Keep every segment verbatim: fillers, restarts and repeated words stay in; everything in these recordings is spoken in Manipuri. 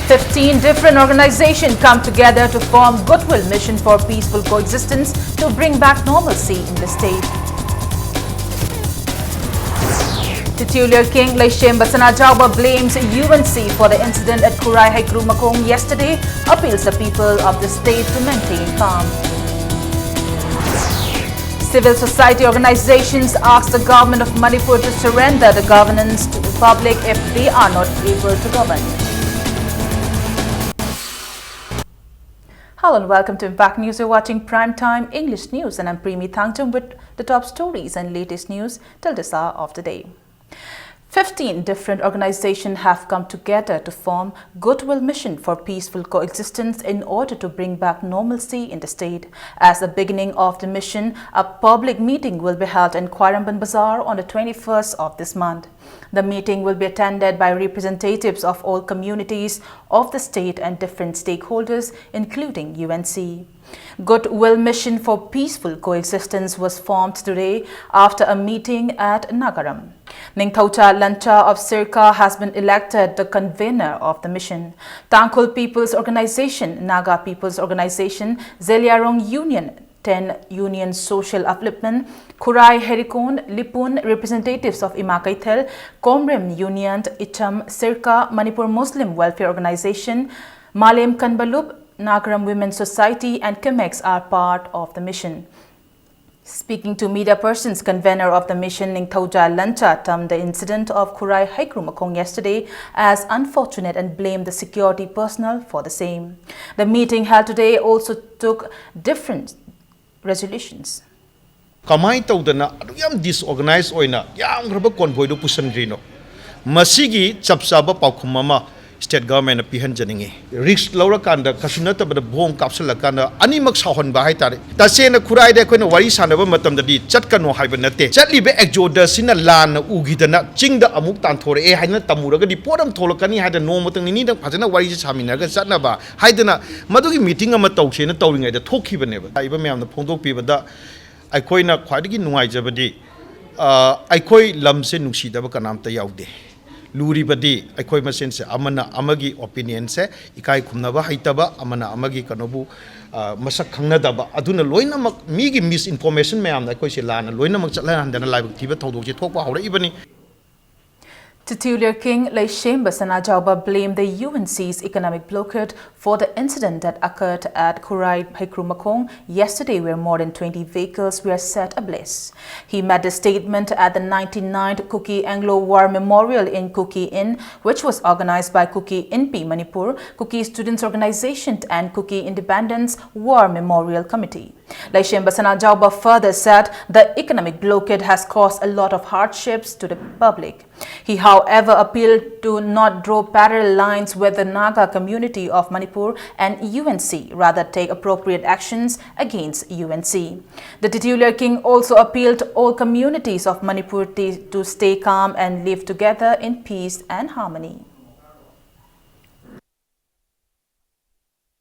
Fifteen different organizations come together to form Goodwill Mission for Peaceful Coexistence to bring back normalcy in the state. Titular King Leishemba Sanajaoba blames U N C for the incident at Khurai Heikru Makhong yesterday, appeals the people of the state to maintain calm. Civil society organizations ask the government of Manipur to surrender the governance to the public if they are not able to govern. Hello and welcome to Impact News. You're watching Prime Time English News, and I'm Premi Thangcham with the top stories and latest news till this hour of the day. Fifteen different organizations have come together to form Goodwill Mission for Peaceful Coexistence in order to bring back normalcy in the state. As the beginning of the mission, a public meeting will be held in Khwairamband Bazaar on the twenty-first of this month. The meeting will be attended by representatives of all communities of the state and different stakeholders, including U N C. Goodwill Mission for Peaceful Coexistence was formed today after a meeting at Nagaram. Ningthoucha Lancha of Sirkap has been elected the convener of the mission. Tangkhul People's Organization, Naga People's Organization, Zeliangrong Union, Ten Union Social Upliftment, Khurai Herikon, Lipun, representatives of Ima Keithel, Komrem Union, Icham, Sirkap, Manipur Muslim Welfare Organization, Malem Kanbalup, Nagaram Women's Society and Kimex are part of the mission. Speaking to media persons, convener of the mission, Ningthoucha Lancha, termed the incident of Khurai Heikru Makhong yesterday as unfortunate and blamed the security personnel for the same. The meeting held today also took different resolutions. ꯀꯃꯥꯏꯅ ꯇꯧꯗꯅ ꯑꯗꯨꯛ ꯌꯥꯝ disorganize ꯑꯣꯏꯅ ꯌꯥꯝꯈ꯭ꯔꯕ convoyꯗꯨ ꯄꯨꯁꯟꯈ꯭ꯔꯤꯅꯣ? ꯃꯁꯤꯒꯤ ꯆꯞ ꯆꯥꯕ ꯄꯥꯎꯈꯨꯝ ꯑꯃ state governmentꯅ ꯄꯤꯍꯟꯖꯅꯤꯡꯉꯤ꯫ Risk ꯂꯧꯔꯀꯥꯟꯗ ꯀꯩꯁꯨ ꯅꯠꯇꯕꯗ bomb ꯀꯥꯞꯁꯤꯜꯂꯀꯥꯟꯗ ꯑꯅꯤꯃꯛ ꯁꯥꯎꯍꯟꯕ ꯍꯥꯏꯇꯥꯔꯦ꯫ ꯇꯁꯦꯡꯅ ꯈꯨꯔꯥꯏꯗ ꯑꯩꯈꯣꯏꯅ ꯋꯥꯔꯤ ꯁꯥꯟꯅꯕ ꯃꯇꯝꯗꯗꯤ ꯆꯠꯀꯅꯣ ꯍꯥꯏꯕ ꯅꯠꯇꯦ꯫ ꯆꯠꯂꯤꯕ exodusꯁꯤꯅ ꯂꯥꯟꯅ ꯎꯈꯤꯗꯅ ꯆꯤꯡꯗ ꯑꯃꯨꯛ ꯇꯥꯟꯊꯣꯔꯛꯑꯦ ꯍꯥꯏꯅ ꯇꯝꯃꯨꯔꯒꯗꯤ ꯄꯣꯠ ꯑꯃ ꯊꯣꯛꯂꯛꯀꯅꯤ ꯍꯥꯏꯗꯅ ꯅꯣꯡꯃꯇꯪ ꯅꯤꯅꯤꯗꯪ ꯐꯖꯅ ꯋꯥꯔꯤꯁꯦ ꯁꯥꯃꯤꯟꯅꯔꯒ ꯆꯠꯅꯕ ꯍꯥꯏꯗꯅ ꯃꯗꯨꯒꯤ meeting ꯑꯃ ꯇꯧꯁꯦꯅ ꯇꯧꯔꯤꯉꯩꯗ ꯊꯣꯛꯈꯤꯕꯅꯦꯕ꯫ ꯂꯥꯛꯏꯕ ꯃꯌꯥꯝꯅ ꯐꯣꯡꯗꯣꯛꯄꯤꯕꯗ ꯑꯩꯈꯣꯏꯅ ꯈ꯭ꯋꯥꯏꯗꯒꯤ ꯅꯨꯡꯉꯥꯏꯖꯕꯗꯤ, ꯑ, ꯑꯩꯈꯣꯏ ꯂꯝꯁꯦ ꯅꯨꯡꯁꯤꯗꯕ ꯀꯅꯥꯝꯇ ꯌꯥꯎꯗꯦ꯫ ꯂꯨꯔꯤꯕꯗꯤ ꯑꯩꯈꯣꯏ ꯃꯁꯦꯟꯁꯦ ꯑꯃꯅ ꯑꯃꯒꯤ ꯑꯣꯄꯤꯅꯤꯌꯟꯁꯦ ꯏꯀꯥꯏ ꯈꯨꯝꯅꯕ ꯍꯩꯇꯕ, ꯑꯃꯅ ꯑꯃꯒꯤ ꯀꯩꯅꯣꯕꯨ, ꯑ, ꯃꯁꯛ ꯈꯪꯅꯗꯕ, ꯑꯗꯨꯅ ꯂꯣꯏꯅꯃꯛ ꯃꯤꯒꯤ ꯃꯤꯁꯏꯟꯐꯣꯔꯃꯦꯁꯟ ꯃꯌꯥꯝꯅ ꯑꯩꯈꯣꯏꯁꯦ ꯂꯥꯟꯅ ꯂꯣꯏꯅꯃꯛ ꯆꯠꯍꯟꯗꯅ ꯂꯥꯏꯕꯛ ꯊꯤꯕ ꯊꯧꯗꯣꯛꯁꯦ ꯊꯣꯛꯄ ꯍꯧꯔꯛꯏꯕꯅꯤ꯫ Titular King Leishemba Sanajaoba blamed the U N C's economic blockade for the incident that occurred at Khurai Heikrumakhong yesterday, where more than twenty vehicles were set ablaze. He made the statement at the ninety-ninth Kuki Anglo War Memorial in Kuki Inn, which was organized by Kuki Inpi Manipur, Kuki Students Organization, and Kuki Independence War Memorial Committee. Leishemba Sanajaoba further said the economic blockade has caused a lot of hardships to the public. He, however, appealed to not draw parallel lines with the Naga community of Manipur and U N C, rather take appropriate actions against U N C. The titular king also appealed to all communities of Manipur t- to stay calm and live together in peace and harmony.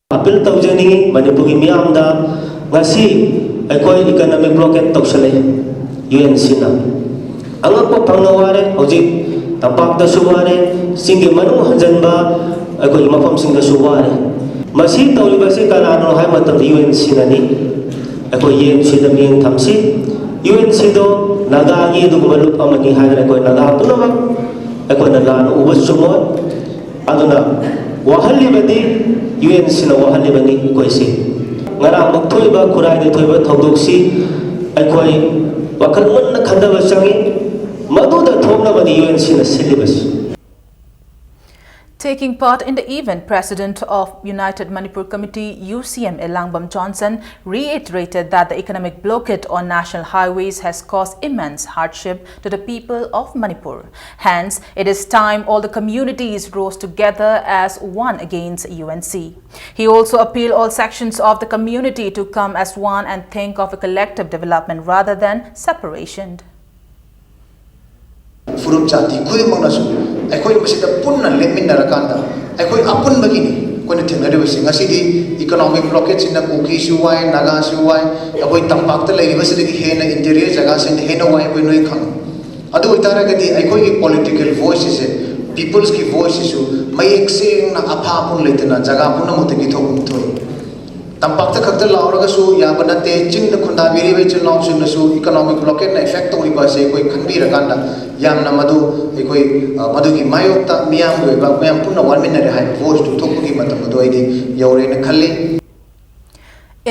ꯑꯄꯤꯜ ꯇꯧꯖꯅꯤꯡꯏ ꯃꯅꯤꯄꯨꯔꯒꯤ ꯃꯤꯌꯥꯝꯗ꯫ ꯉꯁꯤ ꯑꯩꯈꯣꯏ ꯏꯀꯅꯣꯃꯤꯛ ꯕ꯭ꯂꯣꯀꯦꯠ ꯇꯧꯁꯜꯂꯛꯏ ꯌꯨ ꯑꯦꯟ ꯁꯤꯅ꯫ ꯑꯉꯛꯄ ꯐꯪꯅ ꯋꯥꯔꯦ꯫ ꯍꯧꯖꯤꯛ ꯇꯝꯄꯥꯛꯇꯁꯨ ꯋꯥꯔꯦ, ꯆꯤꯡꯒꯤ ꯃꯅꯨꯡ ꯍꯟꯖꯟꯕ ꯑꯩꯈꯣꯏꯒꯤ ꯃꯐꯝꯁꯤꯡꯗꯁꯨ ꯋꯥꯔꯦ꯫ ꯃꯁꯤ ꯇꯧꯔꯤꯕꯁꯤ ꯀꯅꯥꯅꯣ ꯍꯥꯏꯕ ꯃꯇꯝꯗ ꯌꯨ ꯑꯦꯟ ꯁꯤꯅꯅꯤ꯫ ꯑꯩꯈꯣꯏ ꯌꯨ ꯑꯦꯟ ꯁꯤꯗ ꯃꯤꯠꯌꯦꯡ ꯊꯝꯁꯤ꯫ ꯌꯨ ꯑꯦꯟ ꯁꯤꯗꯣ ꯅꯥꯒꯥꯒꯤ ꯑꯗꯨꯒꯨꯝꯕ ꯂꯨꯞ ꯑꯃꯅꯤ ꯍꯥꯏꯗꯅ ꯑꯩꯈꯣꯏ ꯅꯥꯒꯥ ꯄꯨꯝꯅꯃꯛ ꯑꯩꯈꯣꯏꯅ ꯂꯥꯟꯅ ꯎꯕ ꯆꯨꯝꯃꯣꯏ꯫ ꯑꯗꯨꯅ ꯋꯥꯍꯜꯂꯤꯕꯗꯤ ꯌꯨ ꯑꯦꯟ ꯁꯤꯅ ꯋꯥꯍꯜꯂꯤꯕꯅꯤ ꯑꯩꯈꯣꯏꯁꯤ꯫ ꯉꯔꯥꯡꯃꯛ ꯊꯣꯛꯏꯕ ꯈꯨꯔꯥꯏꯗ ꯊꯣꯛꯏꯕ ꯊꯧꯗꯣꯛꯁꯤ ꯑꯩꯈꯣꯏ ꯋꯥꯈꯜ ꯃꯨꯟꯅ ꯈꯟꯊꯕ ꯆꯪꯏ꯫ ꯃꯗꯨꯗ ꯊꯣꯛꯅꯕꯅꯤ ꯌꯨ ꯑꯦꯟ ꯁꯤꯅ ꯁꯤꯜꯂꯤꯕꯁꯤ꯫ Taking part in the event, President of United Manipur Committee, U C M, Elangbam Johnson, reiterated that the economic blockade on national highways has caused immense hardship to the people of Manipur. Hence, it is time all the communities rose together as one against U N C. He also appealed all sections of the community to come as one and think of a collective development rather than separation. ꯐꯨꯔꯨꯞ ꯖꯥꯇꯤ ꯈꯨꯗꯤꯡꯃꯛꯅꯁꯨ ꯑꯩꯈꯣꯏ ꯃꯁꯤꯗ ꯄꯨꯟꯅ ꯂꯦꯞꯃꯤꯟꯅꯔꯀꯥꯟꯗ ꯑꯩꯈꯣꯏ ꯑꯄꯨꯟꯕꯒꯤꯅꯤ ꯑꯩꯈꯣꯏꯅ ꯊꯦꯡꯅꯔꯤꯕꯁꯤ꯫ ꯉꯁꯤꯗꯤ ꯏꯀꯣꯅꯣꯃꯤꯛ ꯕ꯭ꯂꯣꯀꯦꯠꯁꯤꯅ ꯀꯨꯀꯤꯁꯨ ꯋꯥꯏ, ꯅꯥꯒꯥꯁꯨ ꯋꯥꯏ, ꯑꯩꯈꯣꯏ ꯇꯝꯄꯥꯛꯇ ꯂꯩꯔꯤꯕꯁꯤꯗꯒꯤ ꯍꯦꯟꯅ ꯏꯟꯇꯤꯔꯤꯌꯔ ꯖꯒꯥꯁꯤꯡꯗ ꯍꯦꯟꯅ ꯋꯥꯏ, ꯑꯩꯈꯣꯏ ꯅꯣꯏ ꯈꯪꯉꯤ꯫ ꯑꯗꯨ ꯑꯣꯏꯇꯥꯔꯒꯗꯤ ꯑꯩꯈꯣꯏꯒꯤ political voice ꯑꯁꯦ, peopleꯁꯀꯤ voice ꯑꯁꯤꯁꯨ ꯃꯌꯦꯛ ꯁꯦꯡꯅ ꯑꯐꯥ ꯑꯄꯨꯟ ꯂꯩꯇꯅ ꯖꯒꯥ ꯄꯨꯝꯅꯃꯛꯇꯒꯤ ꯊꯣꯛꯐꯝ ꯊꯣꯛꯏ꯫ ꯇꯝꯄꯥꯛꯇ ꯈꯛꯇ ꯂꯥꯎꯔꯒꯁꯨ ꯌꯥꯕ ꯅꯠꯇꯦ, ꯆꯤꯡꯗ ꯈꯨꯟꯗꯥꯕꯤꯔꯤꯕ ꯏꯆꯤꯜ ꯏꯅꯥꯎꯁꯤꯡꯅꯁꯨ economic blockade ꯅ effect ꯇꯧꯔꯤꯕ ꯑꯁꯦ ꯑꯩꯈꯣꯏ ꯈꯟꯕꯤꯔꯀꯥꯟꯗ ꯌꯥꯝꯅ ꯃꯗꯨ ꯑꯩꯈꯣꯏ, ꯑ, ꯃꯗꯨꯒꯤ ꯃꯥꯌꯣꯛꯇ ꯃꯤꯌꯥꯝꯒꯤ ꯑꯣꯏꯕ ꯃꯌꯥꯝ ꯄꯨꯟꯅ ꯋꯥꯃꯤꯟꯅꯔꯦ ꯍꯥꯏꯕ voice ꯗꯨ ꯊꯣꯛꯄꯒꯤ ꯃꯇꯝ ꯑꯗꯨ ꯑꯩꯗꯤ ꯌꯧꯔꯦꯅ ꯈꯜꯂꯤ꯫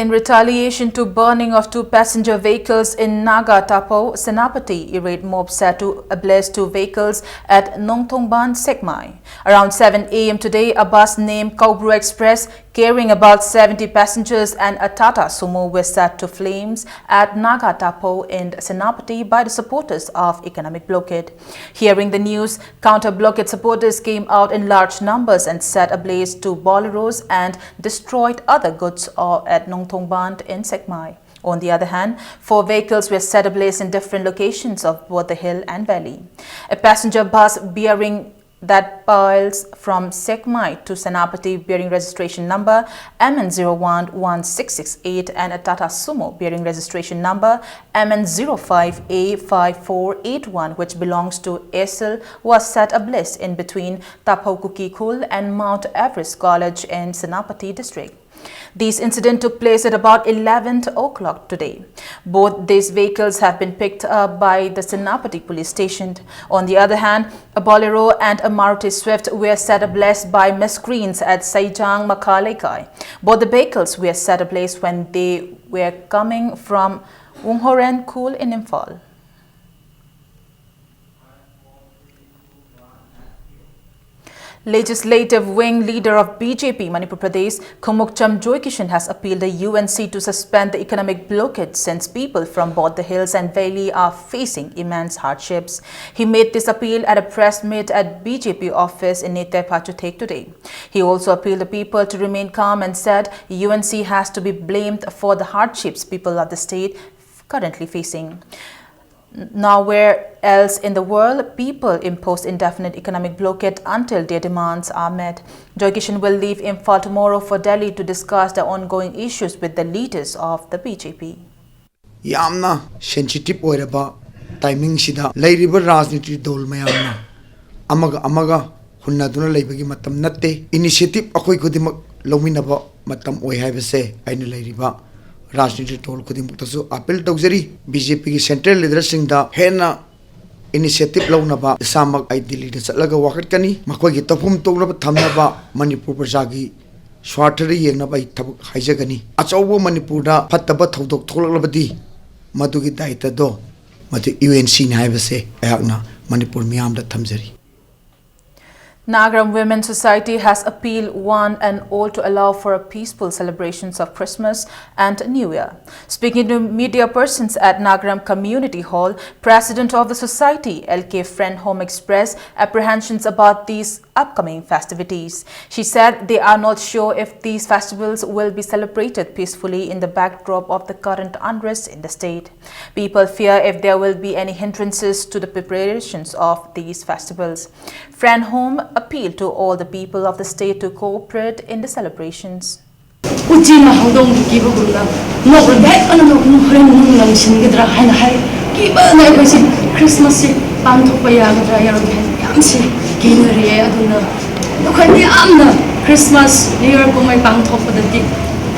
In retaliation to burning of two passenger vehicles in Naga Tapao, Senapati, irate mob set to ablaze two vehicles at Nongthomband, Sekmai. Around seven a m today, a bus named Kaubru Express, carrying about seventy passengers, and a Tata Sumo were set to flames at Naga Tapao in Senapati by the supporters of economic blockade. Hearing the news, counter blockade supporters came out in large numbers and set ablaze two Boleros and destroyed other goods, uh, at Nongthomband in Sekmai. On the other hand, four vehicles were set ablaze in different locations of both the hill and valley. A passenger bus bearing that piles from Sekmai to Senapati bearing registration number M N zero one one six six eight and a Tata Sumo bearing registration number M N zero five A five four eight one, which belongs to Aircel, was set ablaze in between Tapao Kuki Khul and Mount Everest College in Senapati district. This incident took place at about eleven o'clock today. Both these vehicles have been picked up by the Senapati police station. On the other hand, a Bolero and a Maruti Swift were set ablaze by miscreants at Saijang Makalekai. Both the vehicles were set ablaze when they were coming from Wunghoren Khul in Imphal. Legislative wing leader of B J P Manipur Pradesh, Khumukcham Joykishan, has appealed the U N C to suspend the economic blockade since people from both the hills and valley are facing immense hardships. He made this appeal at a press meet at B J P office in Nitepha Chuthek today. He also appealed the people to remain calm and said U N C has to be blamed for the hardships people of the state currently facing. Nowhere else in the world, people impose indefinite economic blockade until their demands are met. Joy Kishan will leave Imphal tomorrow for Delhi to discuss the ongoing issues with the leaders of the B J P. ꯌꯥꯝꯅ sensitive ꯑꯣꯏꯔꯕ timing ꯁꯤꯗ ꯂꯩꯔꯤꯕ ꯔꯥꯖꯅꯤꯇꯤ ꯗꯣꯜ ꯃꯌꯥꯝꯅ ꯑꯃꯒ ꯑꯃꯒ ꯍꯨꯟꯅꯗꯨꯅ ꯂꯩꯕꯒꯤ ꯃꯇꯝ ꯅꯠꯇꯦ꯫ Initiative ꯑꯩꯈꯣꯏ ꯈꯨꯗꯤꯡꯃꯛ ꯂꯧꯃꯤꯟꯅꯕ ꯃꯇꯝ ꯑꯣꯏ ꯍꯥꯏꯕꯁꯦ ꯑꯩꯅ ꯂꯩꯔꯤꯕ ꯔꯥꯖꯅꯤꯇꯤ ꯗꯣꯜ ꯈꯨꯗꯤꯡꯃꯛꯇꯁꯨ appeal ꯇꯧꯖꯔꯤ꯫ BJPꯒꯤ central leaderꯁꯤꯡꯗ ꯍꯦꯟꯅ initiative ꯂꯧꯅꯕ ꯏꯁꯥꯃꯛ ꯑꯩ ꯗꯤꯜꯂꯤꯗ ꯆꯠꯂꯒ ꯋꯥꯀꯠꯀꯅꯤ꯫ ꯃꯈꯣꯏꯒꯤ ꯇꯧꯐꯝ ꯇꯧꯅꯕ ꯊꯝꯅꯕ ꯃꯅꯤꯄꯨꯔ ꯄ꯭ꯔꯖꯥꯒꯤ ꯁ꯭ꯋꯥꯔꯊꯗ ꯌꯦꯡꯅꯕ ꯑꯩ ꯊꯕꯛ ꯍꯥꯏꯖꯒꯅꯤ꯫ ꯑꯆꯧꯕ ꯃꯅꯤꯄꯨꯔꯗ ꯐꯠꯇꯕ ꯊꯧꯗꯣꯛ ꯊꯣꯛꯂꯛꯂꯕꯗꯤ ꯃꯗꯨꯒꯤ ꯗꯥꯏꯇꯗꯣ ꯃꯗꯨ UNCꯅꯤ ꯍꯥꯏꯕꯁꯦ ꯑꯩꯍꯥꯛꯅ ꯃꯅꯤꯄꯨꯔ ꯃꯤꯌꯥꯝꯗ ꯊꯝꯖꯔꯤ꯫ Nagaram Women Society has appealed one and all to allow for a peaceful celebrations of Christmas and New Year. Speaking to media persons at Nagaram Community Hall, President of the Society, L K Frenholm, expressed apprehensions about these upcoming festivities. She said they are not sure if these festivals will be celebrated peacefully in the backdrop of the current unrest in the state. People fear if there will be any hindrances to the preparations of these festivals. Frenholm appealed to all the people of the state to cooperate in the celebrations. ꯎꯆꯤꯅ ꯍꯧꯗꯣꯡꯕꯨ ꯀꯤꯕꯒꯨꯝꯅ ꯅꯣꯛꯂꯒ ꯍꯦꯛ ꯑꯅ ꯅꯣꯛꯅꯨ ꯍꯣꯔꯦꯟ ꯅꯪ ꯂꯪꯁꯤꯟꯒꯗ꯭ꯔꯥ ꯍꯥꯏꯅ ꯍꯥꯏ꯫ ꯀꯤꯕꯅ ꯑꯩꯈꯣꯏꯁꯦ ꯈ꯭ꯔꯤꯁꯃꯥꯁꯁꯤ ꯄꯥꯡꯊꯣꯛꯄ ꯌꯥꯒꯗ꯭ꯔꯥ ꯌꯥꯔꯣꯏꯗ꯭ꯔꯥ ꯍꯥꯏꯅ ꯌꯥꯝꯁꯤ ꯀꯤꯅꯔꯤꯌꯦ꯫ ꯑꯗꯨꯅ ꯑꯩꯈꯣꯏ ꯃꯤꯌꯥꯝꯅ ꯈ꯭ꯔꯤꯁꯃꯥꯁ ꯅ꯭ꯌꯨ ꯌꯔ ꯀꯨꯝꯍꯩ ꯄꯥꯡꯊꯣꯛꯄꯗꯗꯤ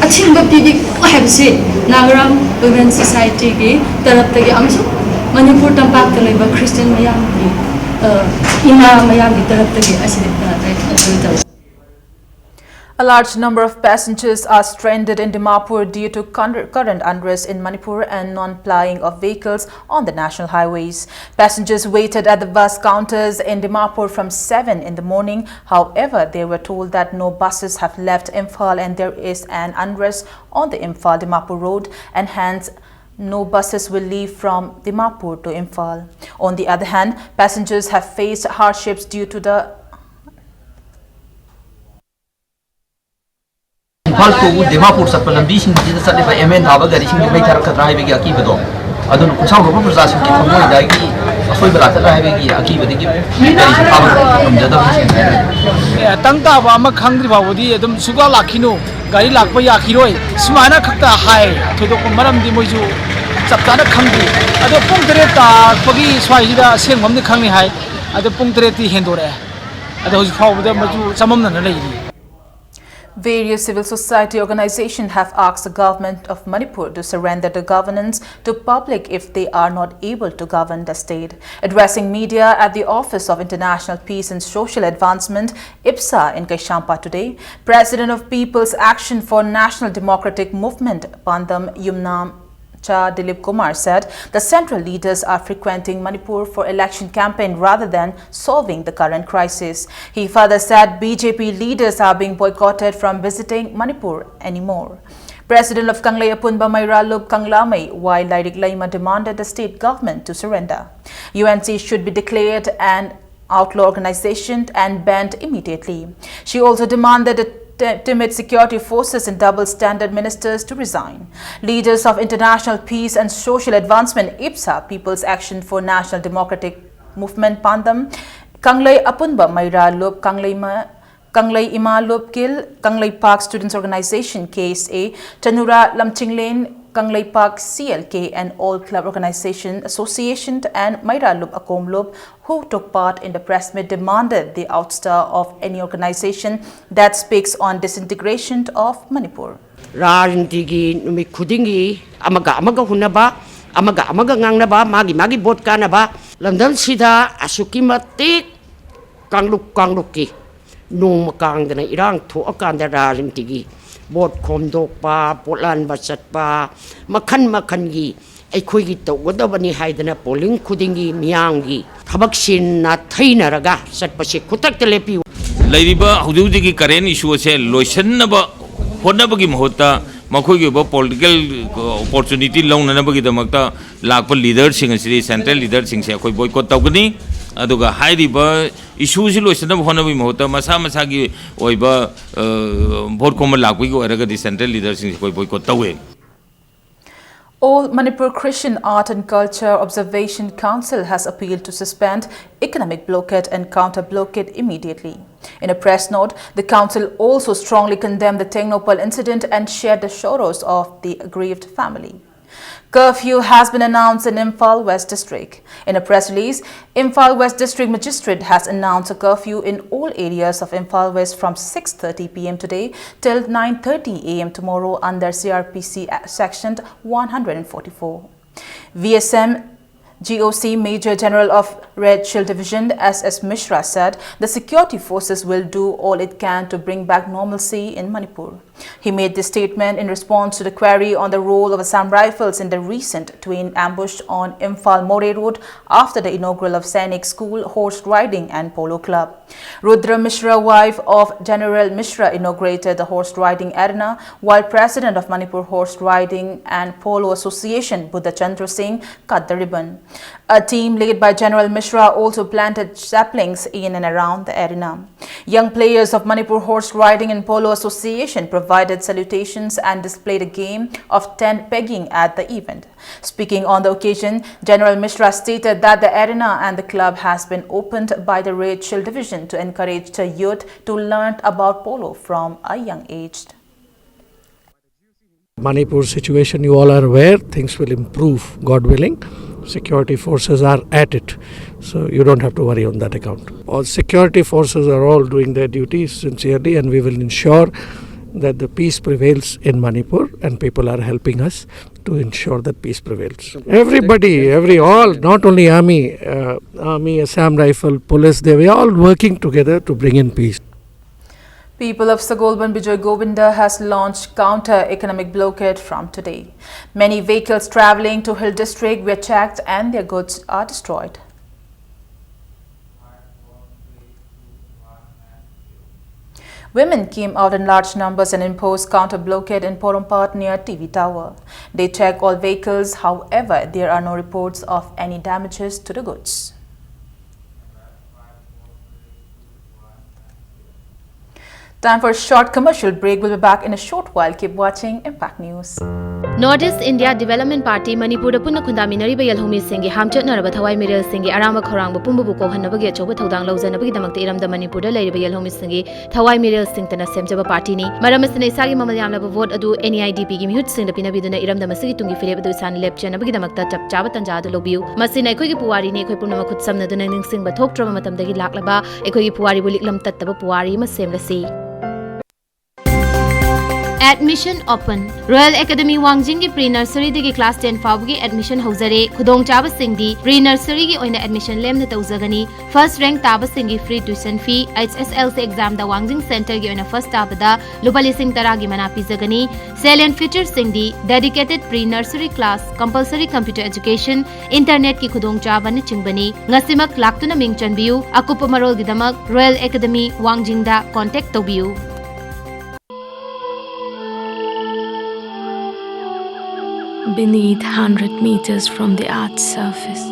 ꯑꯊꯤꯡꯕ ꯄꯤꯕꯤꯒꯅꯨ ꯍꯥꯏꯕꯁꯤ ꯅꯥꯒꯥꯔꯥꯝ ꯋꯤꯃꯦꯟ ꯁꯣꯁꯥꯏꯇꯤꯒꯤ ꯇꯔꯞꯇꯒꯤ ꯑꯃꯁꯨꯡ ꯃꯅꯤꯄꯨꯔ ꯇꯝꯄꯥꯛꯇ ꯂꯩꯕ ꯈ꯭ꯔꯤꯁꯇꯤꯌꯥꯟ ꯃꯌꯥꯝꯒꯤ ꯏꯃꯥ ꯃꯌꯥꯝꯒꯤ ꯇꯔꯞꯇꯒꯤ ꯑꯁꯤꯗꯤ ꯑꯩ ꯑꯗꯨ ꯇꯧꯏ꯫ A large number of passengers are stranded in Dimapur due to current unrest in Manipur and non-plying of vehicles on the national highways. Passengers waited at the bus counters in Dimapur from seven in the morning. However, they were told that no buses have left Imphal and there is an unrest on the Imphal-Dimapur road, and hence no buses will leave from Dimapur to Imphal. On the other hand, passengers have faced hardships due to the Imphal two Dimapur ꯆꯠꯄ ꯂꯝꯕꯤꯁꯤꯡꯁꯤꯗ ꯆꯠꯂꯤꯕ ꯑꯦꯝ ꯑꯦꯟ ꯊꯥꯕ ꯒꯥꯔꯤꯁꯤꯡꯗꯨ ꯃꯩ ꯊꯥꯔꯛꯀꯗ꯭ꯔꯥ ꯍꯥꯏꯕꯒꯤ ꯑꯀꯤꯕꯗꯣ, ꯑꯗꯨꯅ ꯈꯣꯡꯁꯥꯎꯅꯕ ꯄ꯭ꯔꯖꯥꯁꯤꯡꯒꯤ ꯊꯃꯣꯏꯗꯒꯤ ꯑꯁꯣꯏꯕ ꯂꯥꯛꯀꯗ꯭ꯔꯥ ꯍꯥꯏꯕꯒꯤ ꯑꯀꯤꯕꯗꯒꯤ ꯒꯥꯔꯤꯁꯤ ꯊꯥꯕ ꯉꯝꯖꯗꯕꯅꯤ꯫ ꯑꯦ, ꯇꯪ ꯇꯥꯕ ꯑꯃ ꯈꯪꯗ꯭ꯔꯤ ꯐꯥꯎꯕꯗꯤ ꯑꯗꯨꯝ ꯁꯨꯛꯂꯥꯛ ꯂꯥꯛꯈꯤꯅꯨ, ꯒꯥꯔꯤ ꯂꯥꯛꯄ ꯌꯥꯈꯤꯔꯣꯏ, ꯁꯨꯃꯥꯏꯅ ꯈꯛꯇ ꯍꯥꯏ꯫ ꯊꯣꯏꯗꯣꯛꯄ ꯃꯔꯝꯗꯤ ꯃꯣꯏꯁꯨ ꯆꯞ ꯆꯥꯅ ꯈꯪꯗ꯭ꯔꯤ꯫ ꯑꯗꯣ ꯄꯨꯡ ꯇꯔꯦꯠ ꯇꯥꯔꯛꯄꯒꯤ ꯁ꯭ꯋꯥꯏꯁꯤꯗ ꯑꯁꯦꯡꯕ ꯑꯃꯗꯤ ꯈꯪꯅꯤ ꯍꯥꯏ꯫ ꯑꯗꯣ ꯄꯨꯡ ꯇꯔꯦꯠꯇꯤ ꯍꯦꯟꯗꯣꯔꯛꯑꯦ꯫ ꯑꯗꯣ ꯍꯧꯖꯤꯛ ꯐꯥꯎꯕꯗ ꯃꯗꯨ ꯆꯃꯝꯅꯅ ꯂꯩꯔꯤ꯫ Various civil society organizations have asked the government of Manipur to surrender the governance to public if they are not able to govern the state. Addressing media at the office of International Peace and Social Advancement, IPSA, in Keishampa today, President of People's Action for National Democratic Movement, Pandam Yumnam Cha Dilip Kumar said the central leaders are frequenting Manipur for election campaign rather than solving the current crisis. He further said B J P leaders are being boycotted from visiting Manipur anymore. President of Kanglei Apunba Maira Lup Kanglamei Y Lairik Leima demanded the state government to surrender. U N C should be declared an outlaw organization and banned immediately. She also demanded the t- timid security forces and double standard ministers to resign. Leaders of International Peace and Social Advancement, IPSA, People's Action for National Democratic Movement, Pandam, Kanglei Apunba Maira Lup Kanglei Ma- Kanglei Ima Lupkil, Kanglei Park Students Organization, K S A, Tanura Lamchinglen, Kanglei Park C L K, and all club organization, association, and Maira Lup Akom Lup who took part in the press meet demanded the ouster of any organization that speaks on disintegration of Manipur. ꯔꯥꯖꯅꯤꯇꯤꯒꯤ ꯅꯨꯃꯤꯠ ꯈꯨꯗꯤꯡꯒꯤ ꯑꯃꯒ ꯑꯃꯒ ꯍꯨꯟꯅꯕ, ꯑꯃꯒ ꯑꯃꯒ ꯉꯥꯡꯅꯕ, ꯃꯥꯒꯤ ꯃꯥꯒꯤ ꯚꯣꯠ ꯀꯥꯟꯅꯕ꯫ ꯂꯟꯗꯟꯁꯤꯗ ꯑꯁꯨꯛꯀꯤ ꯃꯇꯤꯛ ꯀꯥꯡꯂꯨꯞ ꯀꯥꯡꯂꯨꯞꯀꯤ ꯅꯣꯡꯃ ꯀꯥꯡꯗꯅ ꯏꯔꯥꯡ ꯊꯣꯛꯑꯀꯥꯟꯗ ꯔꯥꯖꯅꯤꯇꯤꯒꯤ ꯚꯣꯠ ꯈꯣꯝꯗꯣꯛꯄ, ꯄꯣꯠꯂꯥꯟꯕ ꯆꯠꯄ, ꯃꯈꯟ ꯃꯈꯟꯒꯤ ꯑꯩꯈꯣꯏꯒꯤ ꯇꯧꯒꯗꯕꯅꯤ ꯍꯥꯏꯗꯅ ꯄꯣꯂꯤꯡ ꯈꯨꯗꯤꯡꯒꯤ ꯃꯤꯌꯥꯝꯒꯤ ꯊꯕꯛꯁꯤ ꯅꯥꯊꯩꯅꯔꯒ ꯆꯠꯄꯁꯤ ꯈꯨꯗꯛꯇ ꯂꯦꯞꯄꯤꯌꯨ꯫ ꯂꯩꯔꯤꯕ ꯍꯧꯖꯤꯛ ꯍꯧꯖꯤꯛꯀꯤ current issue ꯑꯁꯦ ꯂꯣꯏꯁꯤꯟꯅꯕ ꯍꯣꯠꯅꯕꯒꯤ ꯃꯍꯨꯠꯇ ꯃꯈꯣꯏꯒꯤ ꯑꯣꯏꯕ political opportunity ꯂꯧꯅꯅꯕꯒꯤꯗꯃꯛꯇ ꯂꯥꯛꯄ leaderꯁꯤꯡ ꯑꯁꯤꯗꯤ central leaderꯁꯤꯡꯁꯦ ꯑꯩꯈꯣꯏ boycott ꯇꯧꯒꯅꯤ꯫ ꯑꯗꯨꯒ ꯍꯥꯏꯔꯤꯕ issueꯁꯤ ꯂꯣꯏꯁꯤꯟꯅꯕ ꯍꯣꯠꯅꯕꯒꯤ ꯃꯍꯨꯠꯇ ꯃꯁꯥ ꯃꯁꯥꯒꯤ ꯑꯣꯏꯕ ꯚꯣꯠ ꯈꯣꯝꯕ ꯂꯥꯛꯄꯒꯤ ꯑꯣꯏꯔꯒꯗꯤ central leaderꯁꯤꯡꯁꯦ ꯑꯩꯈꯣꯏ boycott ꯇꯧꯋꯦ꯫ All Manipur Christian Art and Culture Observation Council has appealed to suspend economic blockade and counter blockade immediately. In a press note, the council also strongly condemned the Tengnoupal incident and shared the sorrows of the aggrieved family. Curfew has been announced in Imphal West District. In a press release, Imphal West District Magistrate has announced a curfew in all areas of Imphal West from six thirty p m today till nine thirty a m tomorrow under C R P C Section one hundred forty-four. V S M G O C Major General of Red Shield Division S S Mishra said the security forces will do all it can to bring back normalcy in Manipur. He made this statement in response to the query on the role of Assam Rifles in the recent twin ambush on Imphal Moreh Road after the inaugural of Sainik School, horse riding and polo club. Rudra Mishra, wife of General Mishra, inaugurated the horse riding arena, while President of Manipur Horse Riding and Polo Association, Buddha Chandra Singh, cut the ribbon. A team led by General Mishra also planted saplings in and around the arena. Young players of Manipur Horse Riding and Polo Association provided salutations and displayed a game of tent pegging at the event. Speaking on the occasion, General Mishra stated that the arena and the club has been opened by the Red Shield Division to encourage the youth to learn about polo from a young age. Manipur situation, you all are aware, things will improve, God willing. Security forces are at it, so you don't have to worry on that account. All security forces are all doing their duties sincerely, and we will ensure that the peace prevails in Manipur, and people are helping us to ensure that peace prevails. Everybody, every, all, not only army, uh, army, Assam Rifle, police, they were all working together to bring in peace. People of Sagolban Bijoy Govinda has launched counter economic blockade from today. Many vehicles traveling to Hill District were checked and their goods are destroyed. Women came out in large numbers and imposed counter blockade in Porompat near T V Tower. They check all vehicles, however, there are no reports of any damages to the goods. Time for a short commercial break. We'll be back in a short while. Keep watching Impact News. North East India Development Party ꯃꯅꯤꯄꯨꯔꯗ ꯄꯨꯟꯅ ꯈꯨꯟꯗꯥꯃꯤꯟꯅꯔꯤꯕ ꯌꯦꯜꯍꯧꯃꯤꯁꯤꯡꯒꯤ ꯍꯥꯝꯆꯠꯅꯔꯕ ꯊꯋꯥꯏ ꯃꯤꯔꯦꯜꯁꯤꯡꯒꯤ ꯑꯔꯥꯝꯕ ꯈꯧꯔꯥꯡꯕ ꯄꯨꯝꯕꯕꯨ ꯀꯣꯛꯍꯟꯅꯕꯒꯤ ꯑꯆꯧꯕ ꯊꯧꯗꯥꯡ ꯂꯧꯖꯅꯕꯒꯤꯗꯃꯛꯇ ꯏꯔꯝꯗꯝ ꯃꯅꯤꯄꯨꯔꯗ ꯂꯩꯔꯤꯕ ꯌꯦꯜꯍꯧꯃꯤꯁꯤꯡꯒꯤ ꯊꯋꯥꯏ ꯃꯤꯔꯦꯜꯁꯤꯡꯇꯅ ꯁꯦꯝꯖꯕ ꯄꯥꯔꯇꯤꯅꯤ꯫ ꯃꯔꯝ ꯑꯁꯤꯅ ꯏꯁꯥꯒꯤ ꯃꯃꯜ ꯌꯥꯝꯂꯕ ꯚꯣꯠ ꯑꯗꯨ NEIDP ꯒꯤ ꯃꯤꯍꯨꯠꯁꯤꯡꯗ ꯄꯤꯅꯕꯤꯗꯨꯅ ꯏꯔꯝꯗꯝ ꯑꯁꯤꯒꯤ ꯇꯨꯡꯒꯤ ꯐꯤꯔꯦꯞ ꯑꯗꯨ ꯏꯁꯥꯅ ꯂꯦꯞꯆꯅꯕꯒꯤꯗꯃꯛꯇ ꯆꯞ ꯆꯥꯕ ꯇꯥꯟꯖꯥ ꯑꯗꯨ ꯂꯧꯕꯤꯌꯨ꯫ ꯃꯁꯤꯅ ꯑꯩꯈꯣꯏꯒꯤ ꯄꯨꯋꯥꯔꯤꯅꯤ꯫ ꯑꯩꯈꯣꯏ ꯄꯨꯝꯅꯃꯛ ꯈꯨꯠꯁꯝꯅꯗꯨꯅ ꯅꯤꯡꯁꯤꯡꯕ ꯊꯣꯛꯇ꯭ꯔꯕ ꯃꯇꯝꯗꯒꯤ ꯂꯥꯛꯂꯕ ꯑꯩꯈꯣꯏꯒꯤ ꯄꯨꯋꯥꯔꯤꯕꯨ ꯂꯤꯛꯂꯝ ꯇꯠꯇꯕ ꯄꯨꯋꯥꯔꯤ ꯑꯃ ꯁꯦꯝꯂꯁꯤ꯫ Admission open. Royal Academy ꯋꯥꯡꯖꯤꯡꯒꯤ pre nursery ꯗꯒꯤ class ten ꯐꯥꯎꯕꯒꯤ admission ꯍꯧꯖꯔꯦ꯫ ꯈꯨꯗꯣꯡꯆꯥꯕꯁꯤꯡꯗꯤ pre nursery ꯒꯤ ꯑꯣꯏꯅ admission ꯂꯦꯝꯅ ꯇꯧꯖꯒꯅꯤ꯫ First rank ꯇꯥꯕꯁꯤꯡꯒꯤ free tuition fee, HSLC exam ꯗ ꯋꯥꯡꯖꯤꯡ center ꯒꯤ ꯑꯣꯏꯅ first ꯇꯥꯕꯗ ꯂꯨꯄꯥ ꯂꯤꯁꯤꯡ ꯇꯔꯥꯒꯤ ꯃꯅꯥ ꯄꯤꯖꯒꯅꯤ꯫ Salient features ꯁꯤꯡꯗꯤ dedicated pre nursery class, compulsory computer education, internet ꯀꯤ ꯈꯨꯗꯣꯡꯆꯥꯕꯅꯆꯤꯡꯕꯅꯤ꯫ ꯉꯁꯤꯃꯛ ꯂꯥꯛꯇꯨꯅ ꯃꯤꯡ ꯆꯟꯕꯤꯌꯨ꯫ ꯑꯀꯨꯞꯄ ꯃꯔꯣꯜꯒꯤꯗꯃꯛ Royal Academy ꯋꯥꯡꯖꯤꯡꯗ contact ꯇꯧꯕꯤꯌꯨ꯫ Beneath, hundred meters from the earth's surface,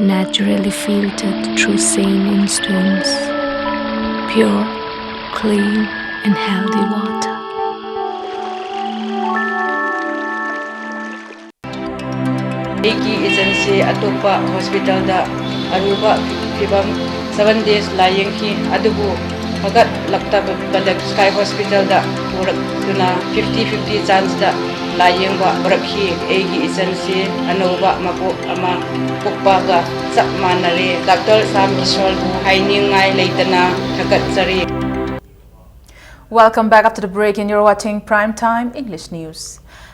naturally filtered through sandstones, pure, clean, and healthy water. ꯑꯩꯒꯤ ꯏꯆꯟꯁꯤ ꯑꯇꯣꯞꯄ hospital ꯗ ꯑꯔꯨꯕ ꯐꯤꯕꯝ seven days ꯂꯥꯌꯦꯡꯈꯤ, ꯑꯗꯨꯕꯨ ꯐꯒꯠꯂꯛꯇꯕ ꯁ꯭ꯀꯥꯏ hospital ꯗ ꯄꯨꯔꯛꯇꯨꯅ fifty fifty chance ꯇ ꯂꯥꯌꯦꯡꯕ ꯍꯧꯔꯛꯈꯤ꯫ ꯑꯩꯒꯤ ꯏꯆꯟꯁꯤ ꯑꯅꯧꯕ ꯃꯄꯣꯛ ꯑꯃ ꯄꯣꯛꯄꯒ ꯆꯞ ꯃꯥꯟꯅꯔꯦ꯫ Doctor ꯁ꯭ꯌꯥꯝ ꯀꯤꯁꯣꯔꯕꯨ ꯍꯥꯏꯅꯤꯡꯉꯥꯏ ꯂꯩꯇꯅ ꯊꯥꯒꯠꯆꯔꯤ꯫ Welcome back after the break, and you're watching Prime Time English News.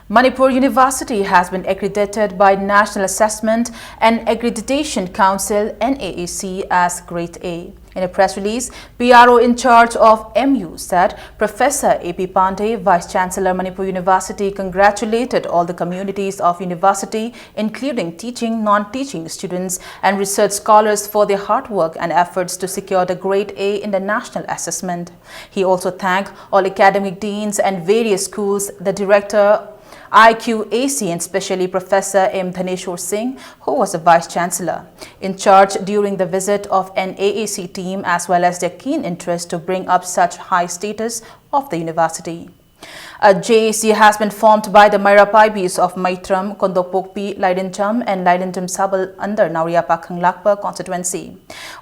Manipur University has been accredited by National Assessment and Accreditation Council, NAAC, as Grade A. In a press release, PRO in charge of MU said Professor A P Pandey, Vice Chancellor, Manipur University, congratulated all the communities of university, including teaching, non-teaching students, and research scholars for their hard work and efforts to secure the Grade A in the national assessment. He also thanked all academic deans and various schools, the director I Q A C and specially Professor M Dhaneshwar Singh, who was the Vice Chancellor, in charge during the visit of an A A C team, as well as their keen interest to bring up such high status of the university. A J A C has been formed by the Meira Paibis of Maitram, Kondokpokpi, Lairincham and Lairincham Sabal under Naoriya Pakhang Lakpa constituency.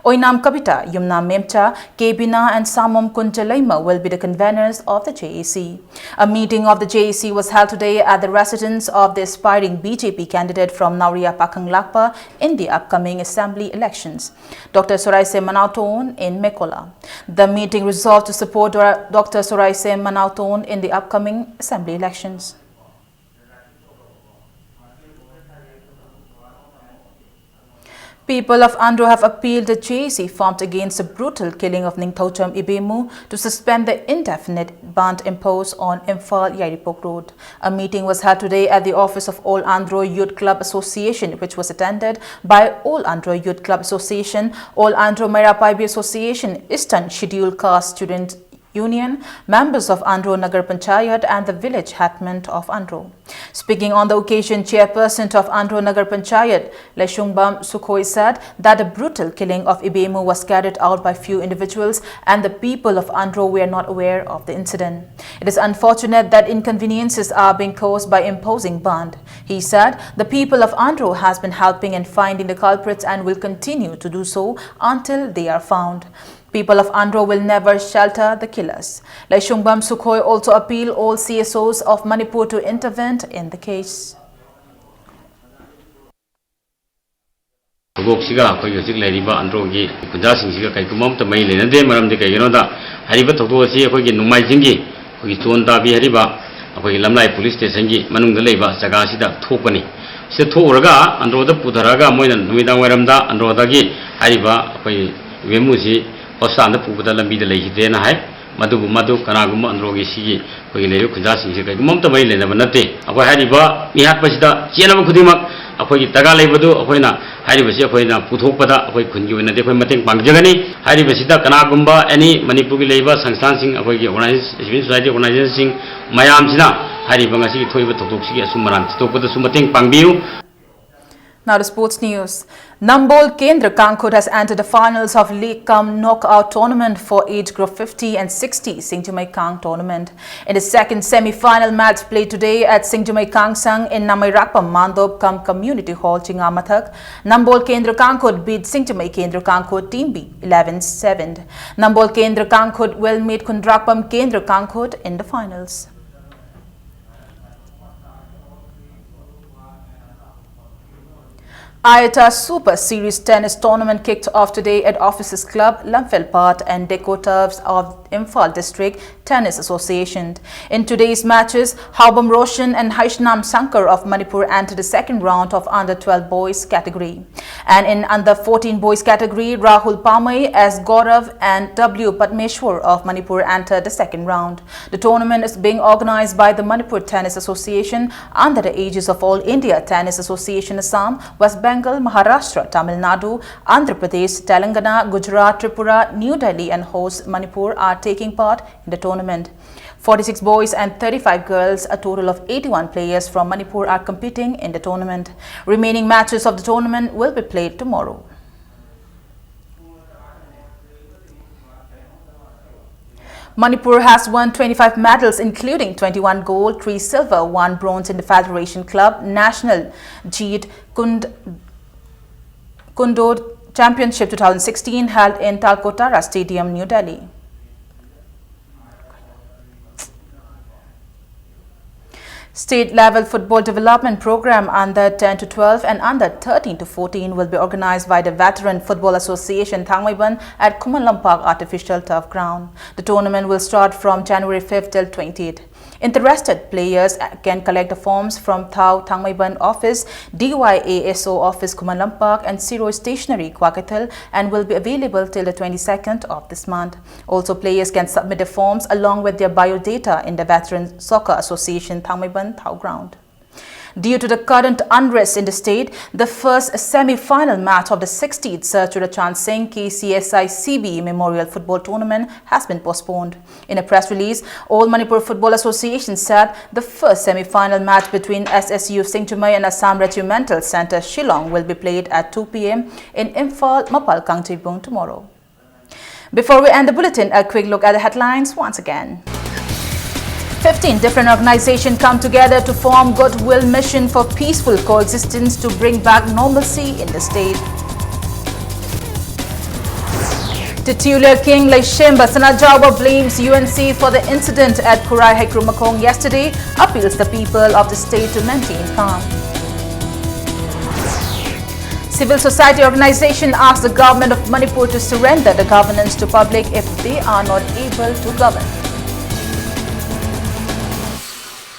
Oinam Kabita, Yumnam Memcha, K Bina and Samom Kuncha Leima will be the conveners of the J A C. A meeting of the J A C was held today at the residence of the aspiring B J P candidate from Naoriya Pakhang Lakpa in the upcoming assembly elections, Doctor Soraise Manauton in Mekola. The meeting resolved to support Dora-, Doctor Soraise Manauton in the upcoming assembly elections. People of Andro have appealed the J A C formed against the brutal killing of Ningthoucham Ibemu to suspend the indefinite ban imposed on Imphal Yairipok Road. A meeting was held today at the office of All Andro Youth Club Association, which was attended by All Andro Youth Club Association, All Andro Meira Paibi Association, Eastern Scheduled Caste Student Union, members of Andro Nagar Panchayat and the village headman of Andro. Speaking on the occasion, chairperson of Andro Nagar Panchayat, Leshungbam Sukhoi, said that the brutal killing of Ibemu was carried out by few individuals and the people of Andro were not aware of the incident. It is unfortunate that inconveniences are being caused by imposing ban. He said the people of Andro has been helping and finding the culprits and will continue to do so until they are found. People of Andro will never shelter the killers. Leshungbam Sukhoi also appeal all C S Os of Manipur to intervene in the case. ꯊꯧꯗꯣꯛꯁꯤꯒ ꯑꯩꯈꯣꯏꯒꯤ ꯍꯧꯖꯤꯛ ꯂꯩꯔꯤꯕ ꯑꯟꯗ꯭ꯔꯣꯒꯤ ꯈꯨꯟꯖꯥꯁꯤꯡꯁꯤꯒ ꯀꯩꯒꯨꯝꯕ ꯑꯃꯠꯇ ꯃꯔꯤ ꯂꯩꯅꯗꯦ꯫ ꯃꯔꯝꯗꯤ ꯀꯩꯒꯤꯅꯣꯗ ꯍꯥꯏꯔꯤꯕ ꯊꯧꯗꯣꯛ ꯑꯁꯤ ꯑꯩꯈꯣꯏꯒꯤ ꯅꯣꯡꯃꯥꯏꯖꯤꯡꯒꯤ ꯑꯩꯈꯣꯏꯒꯤ ꯆꯣꯟ ꯇꯥꯕꯤ ꯍꯥꯏꯔꯤꯕ ꯑꯩꯈꯣꯏꯒꯤ ꯂꯝꯂꯥꯏ ꯄꯨꯂꯤꯁ ꯁ꯭ꯇꯦꯁꯟꯒꯤ ꯃꯅꯨꯡꯗ ꯂꯩꯕ ꯖꯒꯥꯁꯤꯗ ꯊꯣꯛꯄꯅꯤ꯫ ꯁꯤꯗ ꯊꯣꯛꯎꯔꯒ ꯑꯟꯗ꯭ꯔꯣꯗ ꯄꯨꯊꯔꯛꯑꯒ ꯃꯣꯏꯅ ꯅꯨꯃꯤꯗꯥꯡ ꯋꯥꯏꯔꯝꯗ ꯑꯟꯗ꯭ꯔꯣꯗꯒꯤ ꯍꯥꯏꯔꯤꯕ ꯑꯩꯈꯣꯏ ꯏꯕꯦꯝꯃꯨꯁꯤ ꯍꯣꯁꯄꯤꯇꯥꯜꯗ ꯄꯨꯕꯗ ꯂꯝꯕꯤꯗ ꯂꯩꯈꯤꯗꯦꯅ ꯍꯥꯏ꯫ ꯃꯗꯨꯕꯨ ꯃꯗꯨ ꯀꯅꯥꯒꯨꯝꯕ ꯑꯟꯗ꯭ꯔꯣꯒꯤ ꯁꯤꯒꯤ ꯑꯩꯈꯣꯏꯒꯤ ꯂꯩꯔꯤꯕ ꯈꯨꯟꯖꯥꯁꯤꯡꯁꯦ ꯀꯩꯒꯨꯝꯕ ꯑꯃꯠꯇ ꯃꯔꯤ ꯂꯩꯅꯕ ꯅꯠꯇꯦ꯫ ꯑꯩꯈꯣꯏ ꯍꯥꯏꯔꯤꯕ ꯃꯤꯍꯥꯠꯄꯁꯤꯗ ꯆꯦꯟꯅꯕ ꯈꯨꯗꯤꯡꯃꯛ ꯑꯩꯈꯣꯏꯒꯤ ꯗꯔꯀꯥꯔ ꯂꯩꯕꯗꯨ ꯑꯩꯈꯣꯏꯅ ꯍꯥꯏꯔꯤꯕꯁꯤ ꯑꯩꯈꯣꯏꯅ ꯄꯨꯊꯣꯛꯄꯗ ꯑꯩꯈꯣꯏ ꯈꯨꯟꯒꯤ ꯑꯣꯏꯅꯗꯤ ꯑꯩꯈꯣꯏ ꯃꯇꯦꯡ ꯄꯥꯡꯖꯒꯅꯤ꯫ ꯍꯥꯏꯔꯤꯕꯁꯤꯗ ꯀꯅꯥꯒꯨꯝꯕ ꯑꯦꯅꯤ ꯃꯅꯤꯄꯨꯔꯒꯤ ꯂꯩꯔꯤꯕ ꯁꯪꯁꯊꯥꯟꯁꯤꯡ, ꯑꯩꯈꯣꯏꯒꯤ ꯑꯣꯔꯒꯅꯥꯏꯖꯦꯁꯟ, ꯁꯤꯚꯤꯜ ꯁꯣꯁꯥꯏꯇꯤ ꯑꯣꯔꯒꯅꯥꯏꯖꯦꯁꯟꯁꯤꯡ ꯃꯌꯥꯝꯁꯤꯅ ꯍꯥꯏꯔꯤꯕ ꯉꯁꯤꯒꯤ ꯊꯣꯛꯏꯕ ꯊꯧꯗꯣꯛꯁꯤꯒꯤ ꯑꯆꯨꯝ ꯑꯔꯥꯟ ꯊꯤꯗꯣꯛꯄꯗꯁꯨ ꯃꯇꯦꯡ ꯄꯥꯡꯕꯤꯌꯨ꯫ Now to sports news. Nambol Kendra Kangkhut has entered the finals of League cum Knockout Tournament for age group fifty and sixty Singjumai Kang Tournament. In the second semi-final match played today at Singjumai Kangsang in Namairakpam Mandop cum Community Hall Chingamathak, Nambol Kendra Kangkhut beat Singjumai Kendra Kangkhut Team B eleven seven. Nambol Kendra Kangkhut will meet Kundrakpam Kendra Kangkhut in the finals. IATA Super Series Tennis Tournament kicked off today at Officers Club, Lamphelt and Deco Turfs of Imphal District Tennis Association. In today's matches, Haobam Roshan and Haishnam Shankar of Manipur entered the second round of under twelve boys category. And in under fourteen boys category, Rahul Pamai as Gaurav and W Padmeshwar of Manipur entered the second round. The tournament is being organized by the Manipur Tennis Association under the aegis of All India Tennis Association Assam, West Bengal, Maharashtra, Tamil Nadu, Andhra Pradesh, Telangana, Gujarat, Tripura, New Delhi and host Manipur are taking part in the tournament. Forty-six boys and thirty-five girls, a total of eighty-one players from Manipur are competing in the tournament. Remaining matches of the tournament will be played tomorrow. Manipur has won twenty-five medals, including twenty-one gold, three silver, one bronze in the Federation Club National Jeet Kund Kundo Championship two thousand sixteen held in Talkotara Stadium, New Delhi. State level football development program under ten to twelve and under thirteen to fourteen will be organized by the Veteran Football Association Thangmeiban at Khuman Lampak Artificial Turf Ground. The tournament will start from January fifth till twentieth. Interested players can collect the forms from Thao Thangmeiban office, D Y A S O office Khuman Lampak and Siroi Stationery Kwakethel and will be available till the twenty-second of this month. Also, players can submit the forms along with their biodata in the Veteran Soccer Association Thangmeiban Thao Ground. Due to the current unrest in the state, the first semi-final match of the sixteenth Sir Churachan Singh K C S I C B Memorial Football Tournament has been postponed. In a press release, All Manipur Football Association said the first semi-final match between S S U Singjumei and Assam Regimental Centre Shillong will be played at two p.m. in Imphal Mapal Kangjeibung tomorrow. Before we end the bulletin, a quick look at the headlines once again. Fifteen different organizations come together to form Goodwill Mission for peaceful coexistence to bring back normalcy in the state. Titular King Leishemba Sanajaoba blames U N C for the incident at Khurai Heikrumakhong yesterday, appeals the people of the state to maintain calm. Civil society organization asks the government of Manipur to surrender the governance to public if they are not able to govern.